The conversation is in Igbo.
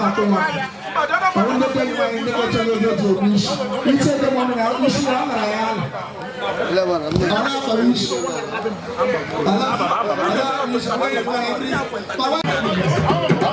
Na-akpụ ya ọrụ ndị dị mma, ndị kọchara ebe ji ebu isi iche dị mma na isi ya ọ nara ya ala ọ na-akpara isi ọ na-akpara isi ọ naghị.